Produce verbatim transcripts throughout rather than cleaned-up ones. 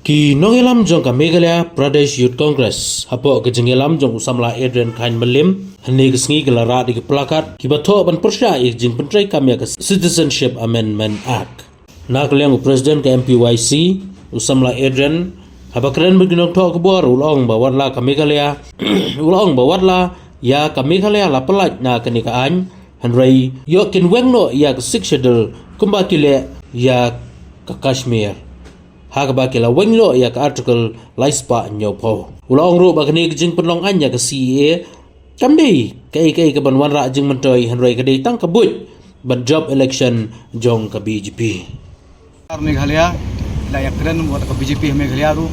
Ki nongïalam jong ka Meghalaya Pradesh Youth Congress hapoh ka jingïalam jong u samla Adrian Khain Malim, hynne ka sngi ki la rah da ki plakat kiba thoh ban pyrshah ïa ka jingpyntreikam ïa ka Citizenship Amendment Act. Na ka liang u President ka M P Y C, u samla Adrian, haba kren bad ki nongthoh khubor, u la ong ba watla ka Meghalaya, u la ong ba watla ïa ka Meghalaya la pyllait na kane ka aiñ, hynrei ïoh kin weng noh ïa ka Sixth Schedule kumba ki leh ïa ka Kashmir, ha kaba ki la weng noh ïa ka Article lai spah hynñiewphew. U la ong ruh ba kane ka jingpynlong aiñ ïa ka C A A kam dei kaei kaei kaban wanrah jingmyntoi, hynrei ka dei tang ka buit ban jop election jong ka B J P. Ar Meghalaya la ïakren wat ka B J P ha Meghalaya ruh,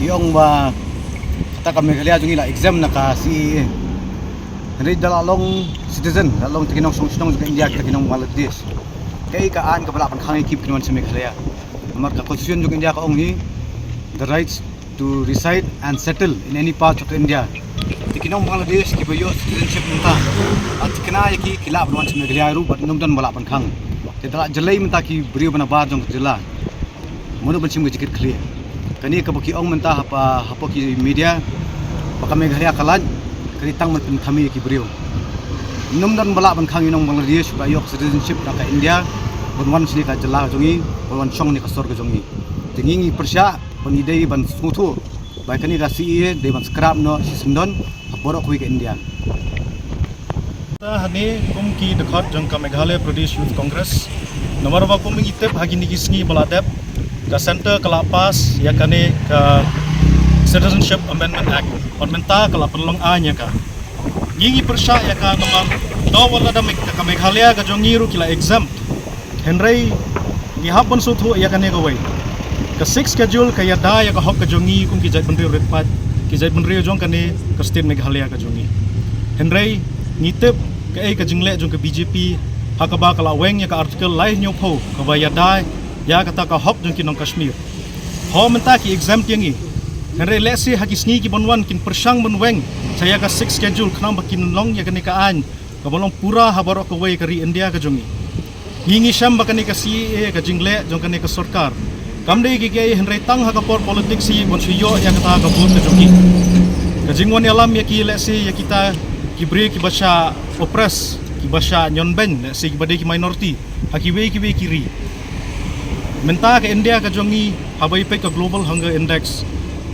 ki ong ba kata ka Meghalaya jong ngi la exempt na ka C A A. Hynrei da la long citizen, la long kita ki nongshong shnong jong ka India, kita ki nong Bangladesh, kaei ka aiñ kaba lah ban khang ïa ki ba kin wan sha Meghalaya? Namar ka Constitution jong India ka ong hi, the rights to reside and settle in any part of India. Te ki nong Bangladesh kiba ïoh citizenship mynta, la thikna ïa ki, ki lah ban wan sha Meghalaya ruh bad ym don ba lah ban khang. Te da la jlei mynta ki briew ba nabar jong ka jylla, mano ban shim ka jingkit khlieh? Kane kaba ki ong mynta hapa, hapoh ki media, ba ka Meghalaya ka lait, ka dei tang ban pynthame ïa ki briew. Ym don ba lah ban khang ïa u nong Bangladesh ba ïoh citizenship na ka India ban wan shane ka jylla ka jong ngi, ban wan shong ne ka sor ka jong ngi. Te ngi ngi pyrshah ba ngi dei ban sngewthuh ba kane ka C A A dei ban scrap noh shisyndon ha baroh kawei ka India. Ta hangne kum ki dkhot jong ka Meghalaya Pradesh Youth Congress, namar ba kum ngi tip ha kine ki sngi ba la dep, ka Centre ka la pass ïa kane ka Citizenship Amendment Act, bad mynta ka la pynlong aiñ ïa ka. Ngi ngi pyrshah ïa ka namar da wat la da Meg-, ka Meghalaya ka jong ngi ruh ki la exempt. Hynrei ngi hap ban sngewthuh ïa kane kawei. Ka Sixth Schedule ka ïada ïa ka hok ka jong ngi kum ki jaitbynriew rit paid, ki jaitbynriew jong kane ka state Meghalaya ka jong ngi. Hynrei ngi tip kaei ka jingleh jong ka B J P, ha kaba ka la weng ïa ka Article lai hynñiewphew kaba ïada ïa kata ka hok jong ki nong Kashmir. Ho, mynta ki exempt ïa ngi. Hynrei lehse ha ki sngi kiban wan kin pyrshang ban weng sha ïa ka Sixth Schedule khnang ba kin long ïa kane ka aiñ kaba long pura ha baroh kawei ka ri India ka jong ngi. Ngi ngi shem ba kane ka C A A ka jingleh jong kane ka sorkar kam dei kiei kiei hynrei tang ha ka por politics hi ban shu ïoh ïa kata ka vote ka jong ki. Ka jingwan ïalam ïa ki, lehse ïa kita ki briew kiba shah oppress, kiba shah ñion beiñ, lehse kiba dei ki minority ha kiwei kiwei ki ri. Mynta ka India ka jong ngi, haba ïa peit ka Global Hunger Index,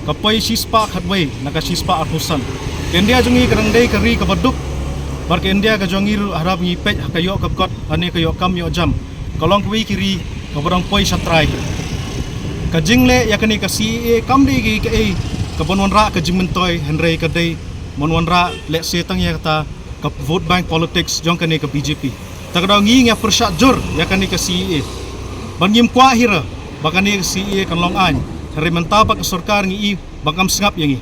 ka poi shispah khatwei na ka shispah arphew san. Ka India jong ngi ka dang dei ka ri kaba duk. Bad ka India ka jong ngi ruh, haba ngi peit ha ka ïoh ka kot lane ka ïoh kam ïoh jam, ka long kawei ki ri kaba dang poi shatrai. Ka jingleh ïa kane ka C A A kam dei kiei kiei kaban wanrah ka jingmyntoi, hynrei ka dei ban wanrah, lehse tang ïa kata ka vote bank politics jong kane ka B J P. Ta ka daw ngi ngi ïa pyrshah jur ïa kane ka C A A. Bad ngim kwah hi ruh ba kane ka C A A kan long aiñ. Hynrei mynta pat ka sorkar ngi i ba kam sngap ïa ngi.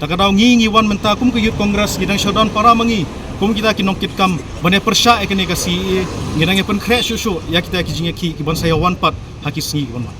Ta ka daw ngi ngi wan mynta kum ka Youth Congress, ngi dang showdown para ma ngi kum kita ki nongkitkam ban ïa pyrshah ïa kane ka C A A. Ngi dang ïa pynkhreh shuh shuh ïa kita ki jingïakhih kiban sa ïa wan pat ha ki sngi kiban wan.